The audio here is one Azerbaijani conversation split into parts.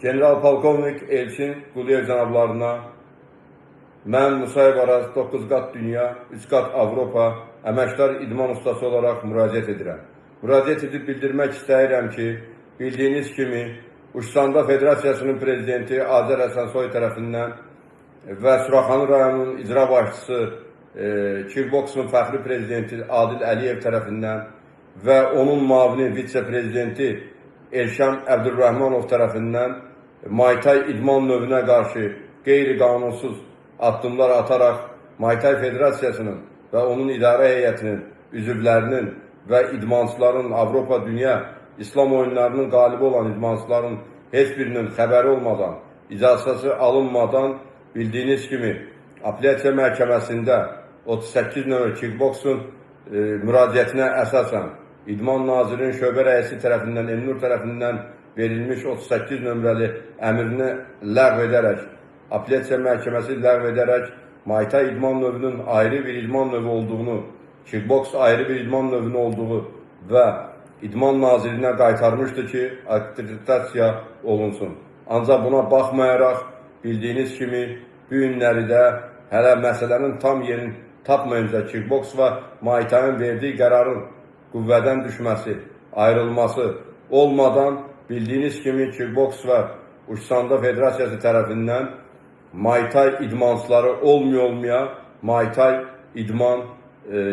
General-polkovnik Elçin Quliyev cənablarına mən Musayev Araz 9 qat dünya, 3 qat Avropa əməkdar idman ustası olaraq müraciət edirəm. Müraciət edib bildirmək istəyirəm ki, bildiyiniz kimi Uşsanda Federasiyasının prezidenti Azər Həsənsoy tərəfindən və Suraxanı rayonunun icra başçısı kickboksun fəxri prezidenti Adil Əliyev tərəfindən və onun müavini vitse-prezidenti Elşən Əbdülrəhmanov tərəfindən Maytay idman növünə qarşı qeyri-qanunsuz addımlar ataraq Maytay Federasiyasının və onun idarə heyətinin üzvlərinin və idmançıların Avropa, dünya, İslam oyunlarının qalibi olan idmançıların heç birinin xəbəri olmadan, icazəsi alınmadan bildiyiniz kimi Apellyasiya Məhkəməsində 38 nömrə kickboksun müraciətinə əsasən İdman Nazirinin şöbə rəisi tərəfindən, Elnur tərəfindən verilmiş 38 nömrəli əmrini ləğv edərək, Apellyasiya Məhkəməsi ləğv edərək Maytay idman növünün ayrı bir idman növü olduğunu, kickboks ayrı bir idman növünün olduğu və İdman Nazirinə qaytarmışdı ki, akkreditasiya olunsun. Ancaq buna baxmayaraq, bildiyiniz kimi, bu günləri də hələ məsələnin tam yerini tapmayınca kickboks və Maytayın verdiyi qərarın qüvvədən düşməsi, ayrılması olmadan bildiyiniz kimi kickboks və Uşsanda Federasiyası tərəfindən Maytay idmançıları olmaya Maytay idman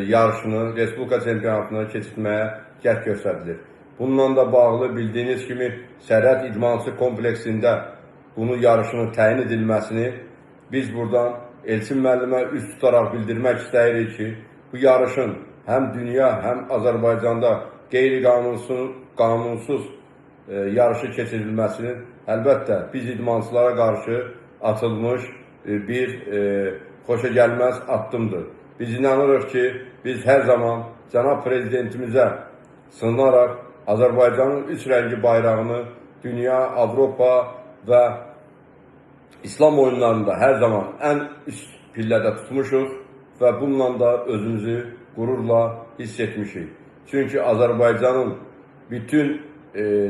yarışını, Respublika çempionatını keçirtməyə cəhd göstərilir. Bununla da bağlı bildiyiniz kimi Sərhəd İdmançı kompleksində bunu yarışının təyin edilməsini biz buradan Elçin müəllimə üz tutaraq bildirmək istəyirik ki, bu yarışın həm dünya, həm Azərbaycanda qeyri-qanunsuz yarışı keçirilməsinin əlbəttə biz idmançılara qarşı atılmış bir xoşagəlməz addımdır. Biz inanırıq ki, biz hər zaman cənab prezidentimizə sığınaraq Azərbaycanın üç rəngli bayrağını dünya, Avropa və İslam oyunlarında hər zaman ən üst pillədə tutmuşuq və bununla da özümüzü qürurla hiss etmişik. Çünki Azərbaycanın bütün,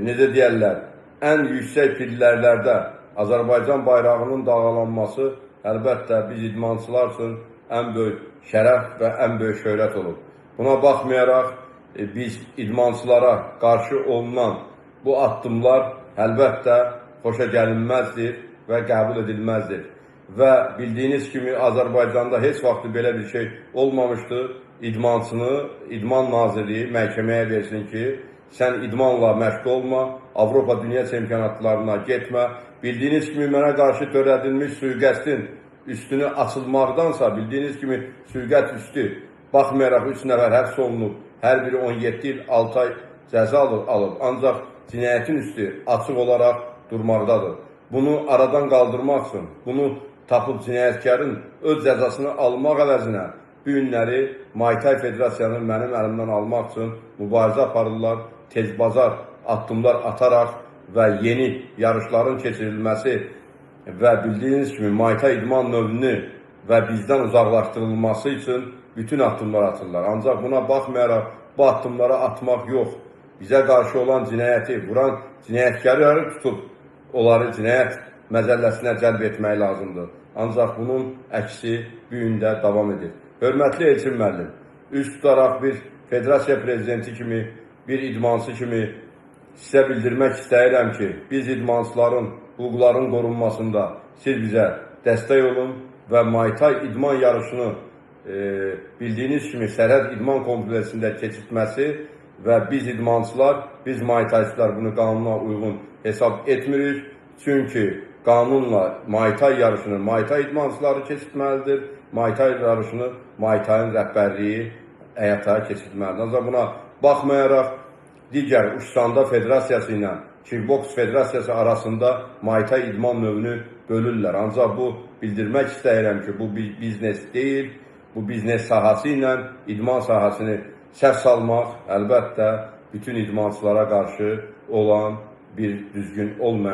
necə deyərlər, ən yüksək pillələrdə Azərbaycan bayrağının dalğalanması əlbəttə biz idmançılar üçün ən böyük şərəf və ən böyük şöhrət olub. Buna baxmayaraq biz idmançılara qarşı olunan bu addımlar əlbəttə xoşa gəlinməzdir və qəbul edilməzdir. Və bildiyiniz kimi Azərbaycanda heç vaxt belə bir şey olmamışdı. İdmançını İdman Nazirliyi məhkəməyə versin ki, sən idmanla məşğul olma, Avropa dünya çempionatlarına getmə. Bildiyiniz kimi mənə qarşı törədilmiş sui-qəsdin üstünü açılmaqdansa, bildiyiniz kimi sui-qəsd üstü baxmayaraq 3 nəfər həbs olunub, hər biri 17 il 6 ay cəza alıb. Ancaq cinayətin üstü açıq olaraq durmaqdadır. Bunu aradan qaldırmaq üçün, bunu tapıb cinayətkarın öz cəzasını almaq əvəzinə bu günləri Maytay Federasiyanı mənim əlimdən almaq üçün mübarizə aparırlar, tezbazar addımlar ataraq və yeni yarışların keçirilməsi və bildiyiniz kimi Maytay idman növünü və bizdən uzaqlaşdırılması üçün bütün addımlar atırlar. Ancaq buna baxmayaraq bu addımları atmaq yox, bizə qarşı olan cinayəti, vuran cinayətkarları tutub onları cinayət məcəlləsinə cəlb etmək lazımdır. Ancaq bunun əksi bu gün də davam edir. Hörmətli Elçin müəllim, üz tutaraq bir federasiya prezidenti kimi, bir idmançı kimi sizə bildirmək istəyirəm ki, biz idmançıların hüquqlarının qorunmasında siz bizə dəstək olun və Maytay idman yarışını bildiyiniz kimi Sərhəd İdman kompleksində keçirtməsi və biz idmançılar, biz maytayçılar bunu qanuna uyğun hesab etmirik. Çünki qanunla Maytay yarışını Maytay idmançıları keçirtməlidir. Maytay yarışını Maytayın rəhbərliyi həyata keçirtməlidir. Ancaq buna baxmayaraq digər Uşsanda Federasiyası ilə Kickboks Federasiyası arasında Maytay idman növünü bölürlər. Ancaq bu bildirmək istəyirəm ki, bu bir biznes deyil. Bu biznes sahəsi ilə idman sahəsini səhv salmaq əlbəttə bütün idmançılara qarşı olan bir düzgün olmayan